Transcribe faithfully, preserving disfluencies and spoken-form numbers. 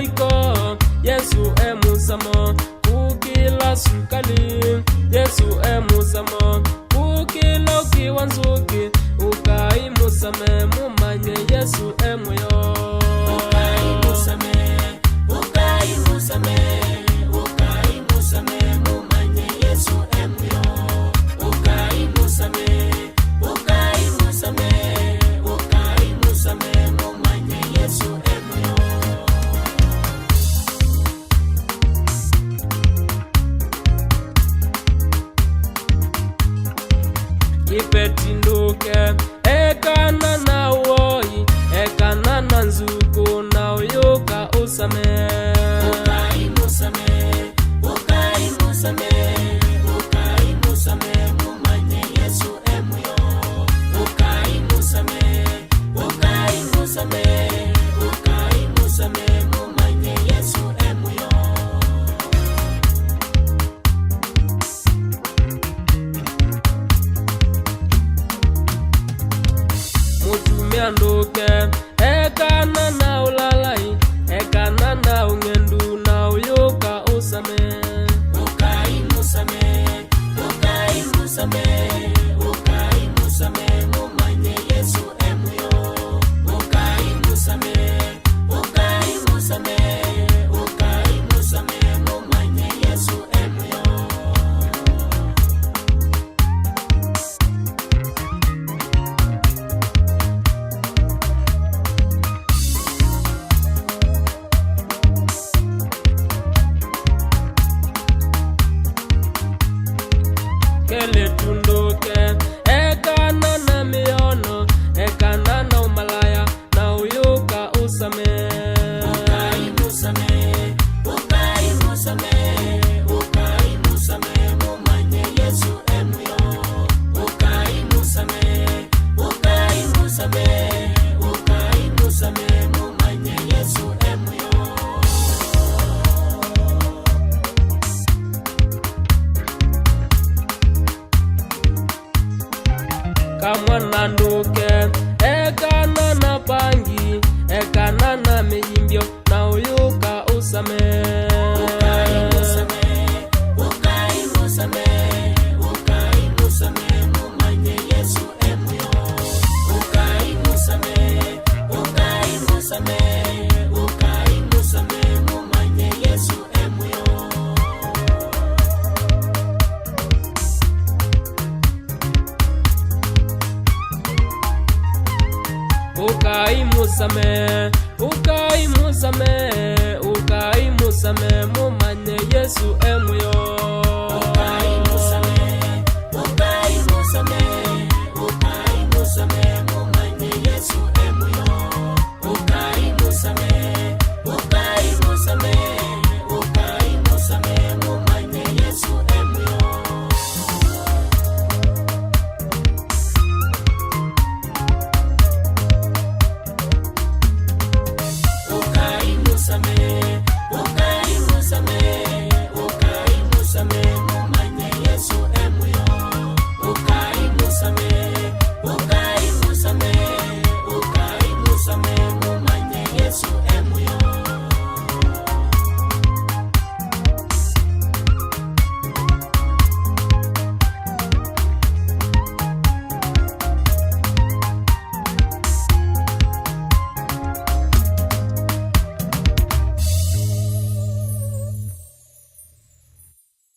Iko, Yesũ e mũsamo kũkĩla sukali. Yesũ e mũsamo kũkĩla ũkĩ wa nzũkĩ. Ũkai mũsame mũmanye Yesũ e mũyo. Ũkai mũsame, ũkai mũsame, ũkai mũsame mũmanye Yesũ e mũyo. Ũkai mũsame, ũkai mũsame, ũkai mũsame mũmanye Yesũ e mũyo. Kĩveti ndũke, ekana na ũoi, ekana na nzukũ, na ũyũka ũsame. Ũkai mũsame, ũkai mũsame, ũkai mũsame mũmanye Yesũ e mũyo. Ũkai mũsame, ũkai mũsame, ũkai mũsame mũmanye Yesũ e mũyo. Mũtumĩa ndũke, ekana na ũlalai, ekana na ũng'endu, na ũyũka ũsame. Ũkai mũsame, ũkai mũsame, ũkai mũsame mũmanye Yesũ e mũyo. Ũkai mũsame, ũkai mũsame, ũkai mũsame mũmanye Yesũ e mũyo. Kelĩtu ndũke, ekana na mĩono, ekana na ũmalaya, na ũyũka ũsame. Ũkai mũsame, ũkai mũsame, ũkai mũsame mũmanye Yesũ e mũyo. Ũkai mũsame, ũkai mũsame, ũkai mũsame mũmanye Yesũ e mũyo. Kamwana ndũke, ekana na pangi, ekana na mĩimbyo, na ũyũka ũsame. Ũkai mũsame, ũkai mũsame, ũkai mũsame mũmanye Yesũ e mũyo. Ũkai mũsame, ũkai mũsame, ũkai mũsame mũmanye Yesũ e mũyo. Ũkai mũsame, ũkai mũsame, ũkai mũsame